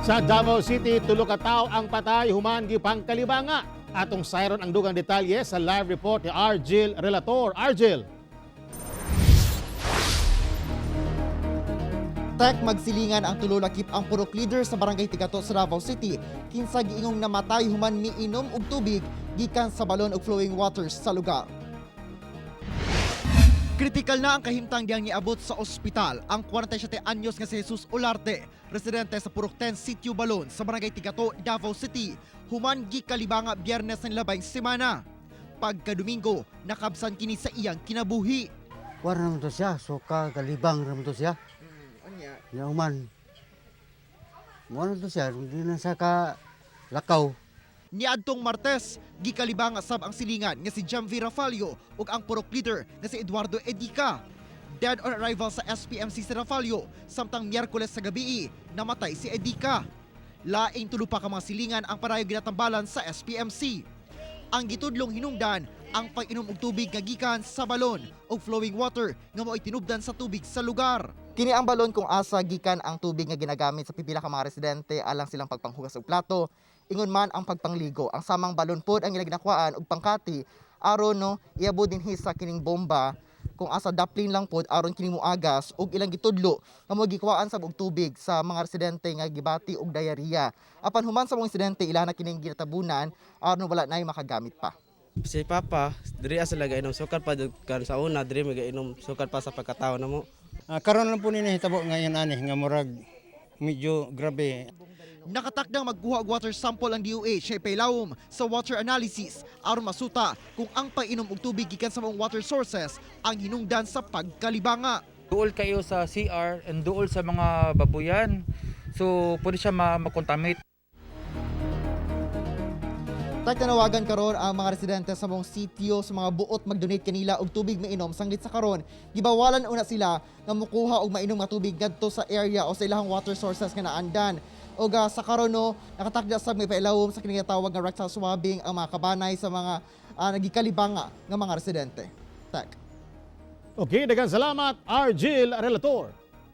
Sa Davao City, tulo ka tawo ang patay human gipangkalibanga. Atong sayron ang dugang detalye sa live report ni Argel Relator. Argel. Tek, magsilingan ang tulo lakip ang purok leader sa Barangay Tigato sa Davao City kinsa giingong namatay human miinom og tubig gikan sa balon og flowing waters sa lugar. Kritikal na ang kahimtang diyang niabot sa ospital ang 47 anyos nga si Jesus Olarte, residente sa Purok 10, Sitio Balon sa Barangay Tigato, Davao City, human gikalibanga Biyernes ng labing semana. Pagka Domingo, nakabsan kini sa iyang kinabuhi. War naman to siya, suka, kalibang naman to siya. Nauman. Mo to siya, hindi na siya ka lakaw. Niadtong Martes, gikalibang sab ang silingan nga si Jamvi Rafalio ug ang purok leader nga si Eduardo Edica. Dead on arrival sa SPMC si Rafalio, samtang Miyerkules sa gabi namatay si Edica. Laing tulo pa ka mga silingan ang padayon ginatambalan sa SPMC. Ang gitudlong hinungdan ang pag-inom og tubig nga gikan sa balon og flowing water nga mao'y tinubdan sa tubig sa lugar. Kini ang balon kung asa gikan ang tubig nga ginagamit sa pipila ka mga residente alang silang pagpanghugas og plato, ingon man ang pagpangligo. Ang samang balon pod ang ilang ginakuhaan og pangkati aron no iabot dinhi sa kining bomba kung asa daplin lang pod aron kini moagas ug ilang gitudlo nga mo gikuhaan sab og tubig sa mga residente nga gibati og diarrhea. Apan human sa mga insidente, ila na kining ginatabunan aron wala nay makagamit pa. Si Papa, diri sila gainom sukar pa jud kan sa una diri may gainom sukar pa sa pagkatawo namo. Ah, karon lang po ni nahitabo ngayon ani nga murag medyo grabe. Nakatakdang magkuha og water sample ang DOH sa ipailawom sa water analysis aron masuta kung ang painom og tubig gikan sa mga water sources ang hinungdan sa pagkalibanga. Duol kayo sa CR and duol sa mga babuyan. So, pwede siya ma-contaminate. Tagtanawagan karon ang mga residente sa mong sitio sa mga buot mag-donate kanila og tubig mainom sanglit sa karon. Gibawalan una sila nga mukuha og mainom nga tubig ngadto sa area o sa ilahang water sources nga naandan. Og sa karon no, nakatakda sab may pailawom sa kining tawag nga rectal swabbing ang mga kabanay sa mga nagikalibanga nga mga residente. Tek. Okay, daghang salamat, Argel Relator.